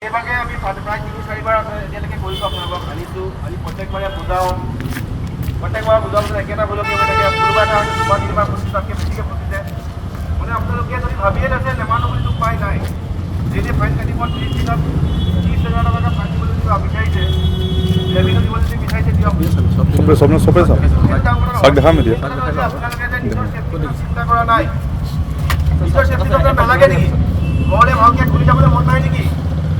এইভাগে আমি প্ৰায় 3-4 বাৰ এতিয়ালৈকে কৰিছোঁ। আপোনালোকক আনিছোঁ, আনি প্ৰত্যেকবাৰে বুজাওঁ। প্ৰত্যেকবাৰ বুজোৱাৰ পিছত একেটা ভুলকে হৈ থাকে। কোনোবা এটা হয়তো দুবাৰ তিনিবাৰ ফচিছে, তাতকৈ বেছিকৈ ফচিছে। মানে আপোনালোকে যদি ভাবিয়ে লৈছে নেমানো বুলি, উপায় নাই। যেতিয়া ফাইন কাটিব, 30 দিনত 30,000 টকাকৈ ফাইন দিবলৈ যদি বিচাৰিছে, ৰেভিনিউ দিবলৈ যদি বিচাৰিছে, দিয়ক। চবে চব চবে চাওক। চাওক, দেখাম এতিয়া। আপোনালোকে যে নিজৰ চেফটিটো চিন্তা কৰা নাই, নিজৰ চেফটিটো আপোনাক নালাগে নেকি? ঘৰলৈ ভালকৈ ঘূৰি যাবলৈ মন নাই নেকি?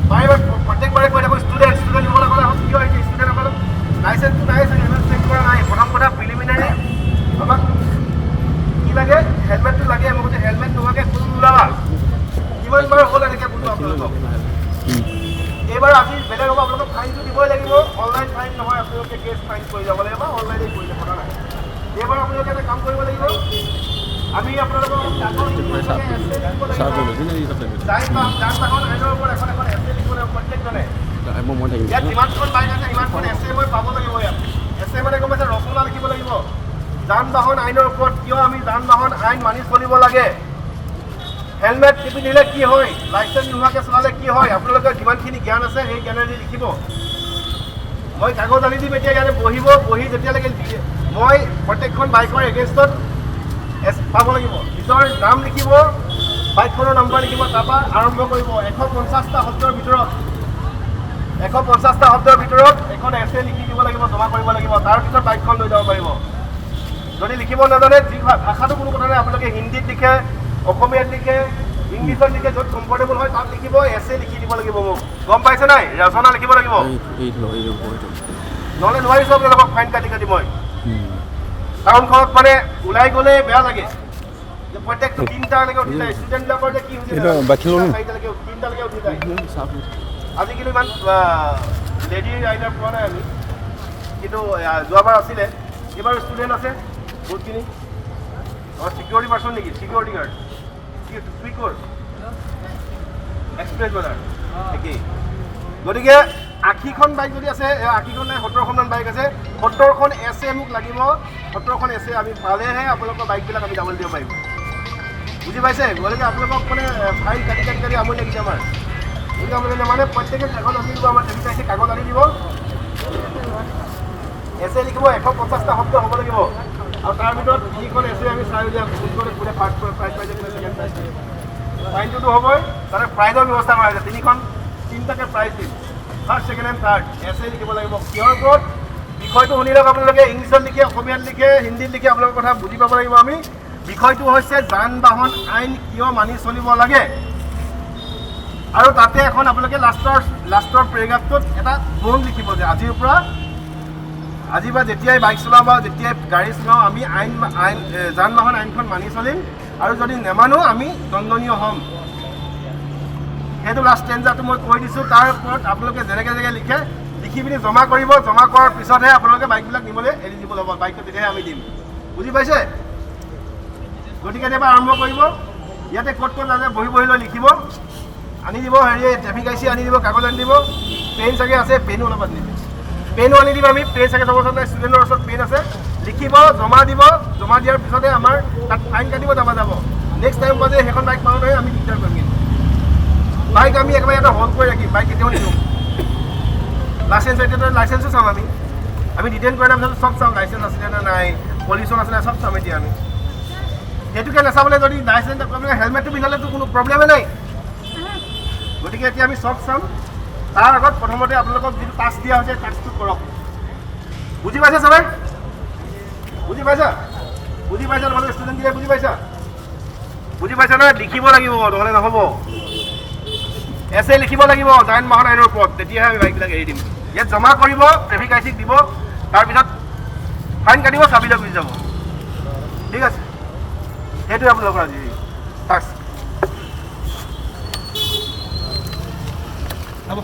বাৰে বাৰে প্ৰত্যেকবাৰে কৈ থাকোঁ, ষ্টুডেণ্ট ষ্টুডেণ্ট নিবলৈ গ'লে কিয় আহিছে? ষ্টুডেণ্টসকলক লাইচেঞ্চটো নাই চাগে, হেলমেট চেক কৰা নাই। প্ৰথম কথা, প্ৰিলিমিনাৰী আমাক কি লাগে? হেলমেটটো লাগে। মই কৈছোঁ, হেলমেট নোহোৱাকৈ কোনো নোলাবা। কিমান বাৰ হ'ল এনেকৈ বুজো আপোনালোকক? এইবাৰ আজি বেলেগ হ'ব। আপোনালোকক ফাইনটো দিবই লাগিব। অনলাইন ফাইন নহয়, আপোনালোকে কেছ ফাইন কৰি যাব লাগিব বা অনলাইনে কৰিলে কথা নাই। এইবাৰ আপোনালোকে এটা কাম কৰিব লাগিব। আমি আপোনালোকক কাগজ যান বাহন আইনৰ ওপৰত এখন এখন এছে লিখিব লাগিব প্ৰত্যেকজনে। মই থাকিম। ইয়াত যিমানখন বাইক আছে, সিমানখন এছে মই পাব লাগিব। ইয়াত এছে মানে গম পাইছে, ৰচনা লিখিব লাগিব যান বাহন আইনৰ ওপৰত। কিয় আমি যান বাহন আইন মানি চলিব লাগে, হেলমেট নিপিন্ধিলে কি হয়, লাইচেঞ্চ নোহোৱাকৈ চলালে কি হয়, আপোনালোকৰ যিমানখিনি জ্ঞান আছে সেই জ্ঞানেৰে লিখিব। মই কাগজ আনি দিম। এতিয়া ইয়াতে বহিব, বহি যেতিয়ালৈকে মই প্ৰত্যেকখন বাইকৰ এগেইনষ্টত এছ পাব লাগিব। নিজৰ নাম লিখিব, বাইকখনৰ নাম্বাৰ লিখিব, তাৰপৰা আৰম্ভ কৰিব। 150টা শব্দৰ ভিতৰত, 150টা শব্দৰ ভিতৰত এখন এছে লিখি দিব লাগিব, জমা কৰিব লাগিব। তাৰপিছত বাইকখন লৈ যাব পাৰিব। যদি লিখিব নাজানে, যি ভাষাটো কোনো কথা নাই, আপোনালোকে হিন্দীত লিখে, অসমীয়াত লিখে, ইংলিছত লিখে, য'ত কমফৰ্টেবল হয় তাত লিখিব। এছে লিখি দিব লাগিব মোক, গম পাইছে নাই? ৰচনা লিখিব লাগিব। এইটো এইটো এইটো। নহ'লে নোৱাৰিছোঁ আপোনালোকক ফাইন কাটি কাটি মই। টাউনখনত মানে ওলাই গ'লে বেয়া লাগে যে প্ৰত্যেকটো 3টালৈকে উঠি যায়। ষ্টুডেণ্টবিলাকৰ যে কি হৈছে এইটো বাকী ল'লো। 4টালৈকে, 3টালৈকে উঠি যায়। আজিকালি ইমান লেডি ৰাইডাৰ পোৱা নাই আমি, কিন্তু যোৱাবাৰ আছিলে। এইবাৰ ষ্টুডেণ্ট আছে বহুতখিনি। অঁ, চিকিউৰিটি পাৰ্চন নেকি? চিকিউৰিটি গাৰ্ড কি? তুমি ক'ৰ? এক্সপ্ৰেছ বজাৰ একেই। গতিকে 80খন বাইক যদি আছে, 80খন নাই, 70খনমান বাইক আছে। 70খন এছে মোক লাগিব। 70খন এছে আমি পালেহে আপোনালোকৰ বাইকবিলাক আমি যাবলৈ দিব পাৰিম, বুজি পাইছে? গতিকে আপোনালোকক মানে ফাইন কাটি কাটি কাটি আমনি লাগিছে আমাৰ। গতিকে আপোনালোকে মানে প্ৰত্যেকে কাগজ আনি দিব। আমাৰ ট্ৰেফিক আহিছে, কাগজ আনি দিব, এছে লিখিব। 150টা শব্দ হ'ব লাগিব আৰু তাৰ ভিতৰত তিনিখন এছে আমি চাই উলিয়াম, কোনখনে কোনে ফাৰ্ষ্ট প্ৰাইজ পাইছে, কোনে ছেকেণ্ড প্ৰাইজ পাইছে। ফাইনটোতো হ'বই, তাতে প্ৰাইজৰ ব্যৱস্থা কৰা হৈছে। তিনিখন, তিনিটাকে প্ৰাইজ দিম, ফাৰ্ষ্ট, ছেকেণ্ড এণ্ড থাৰ্ড। এছে লিখিব লাগিব। কিহৰ ওপৰত? বিষয়টো শুনি লওক। আপোনালোকে ইংলিছত লিখে, অসমীয়াত লিখে, হিন্দীত লিখে, আপোনালোকৰ কথা বুজি পাব লাগিব আমি। বিষয়টো হৈছে যান বাহন আইন কিয় মানি চলিব লাগে। আৰু তাতে এখন আপোনালোকে লাষ্টৰ পেৰেগ্ৰাফটোত এটা বণ্ড লিখিব যে আজিৰ পৰা যেতিয়াই বাইক চলাওঁ বা যেতিয়াই গাড়ী চলাওঁ, আমি আইন আইন যান বাহন আইনখন মানি চলিম আৰু যদি নেমানো আমি দণ্ডনীয় হ'ম। সেইটো লাষ্ট ষ্টেঞ্জাটো মই কৈ দিছোঁ। তাৰ ওপৰত আপোনালোকে যেনেকৈ যেনেকৈ লিখে, লিখি পিনি জমা কৰিব। জমা কৰাৰ পিছতহে আপোনালোকে বাইকবিলাক নিবলৈ এলিজিবল হ'ব। বাইকটো তেতিয়াহে আমি দিম, বুজি পাইছে? গতিকে এতিয়াৰ পৰা আৰম্ভ কৰিব। ইয়াতে ক'ত ক'ত আছে, বহি বহি লৈ লিখিব। আনি দিব, হেৰি ট্ৰেফিক আইচি আনি দিব, কাগজ আনি দিব। পেন চাগে আছে, পেনো অলপ আনি দিব। পেনো আনি দিম আমি। পেন চাগে চবৰ ওচৰত নাই, ষ্টুডেণ্টৰ ওচৰত পেন আছে। লিখিব, জমা দিব। জমা দিয়াৰ পিছতে আমাৰ তাত ফাইন কাটিব, জমা যাব। নেক্সট টাইম বাজে সেইখন বাইক পাওঁ নহয়, আমি দিগদাৰ কৰিম। কিন্তু বাইক আমি একেবাৰে এটা হল্ড কৰি ৰাখিম, বাইক কেতিয়াও নিদিওঁ। লাইচেঞ্চ, এতিয়াতো লাইচেঞ্চো চাম আমি। আমি ডিটেইন কৰাৰ পিছত চব চাম, লাইচেঞ্চ আছিলে নে নাই, পলিউশ্যন আছিলে, চব চাম এতিয়া আমি। সেইটোকে নাচাবলৈ যদি লাইচেঞ্চ, হেলমেটটো পিন্ধালেতো কোনো প্ৰব্লেমেই নাই। গতিকে এতিয়া আমি চব চাম। তাৰ আগত প্ৰথমতে আপোনালোকক যিটো টাস্ক দিয়া হৈছে, টাস্কটো কৰক। বুজি পাইছে চবে? বুজি পাইছা? বুজি পাইছা? তোমালোকে ষ্টুডেণ্টকেইটাই বুজি পাইছা? বুজি পাইছা নহয়? লিখিব লাগিব, নহ'লে নহ'ব। এছে লিখিব লাগিব যান বাহন আইনৰ ওপৰত, তেতিয়াহে আমি বাইকবিলাক এৰি দিম। ইয়াত জমা কৰিব, ট্ৰেফিক আইচিক দিব, তাৰপিছত ফাইন কাটিব, চাবি লৈ গুচি যাব। ঠিক আছে? সেইটোৱে আপোনালোকৰ আজি টাস্ক। হ'ব।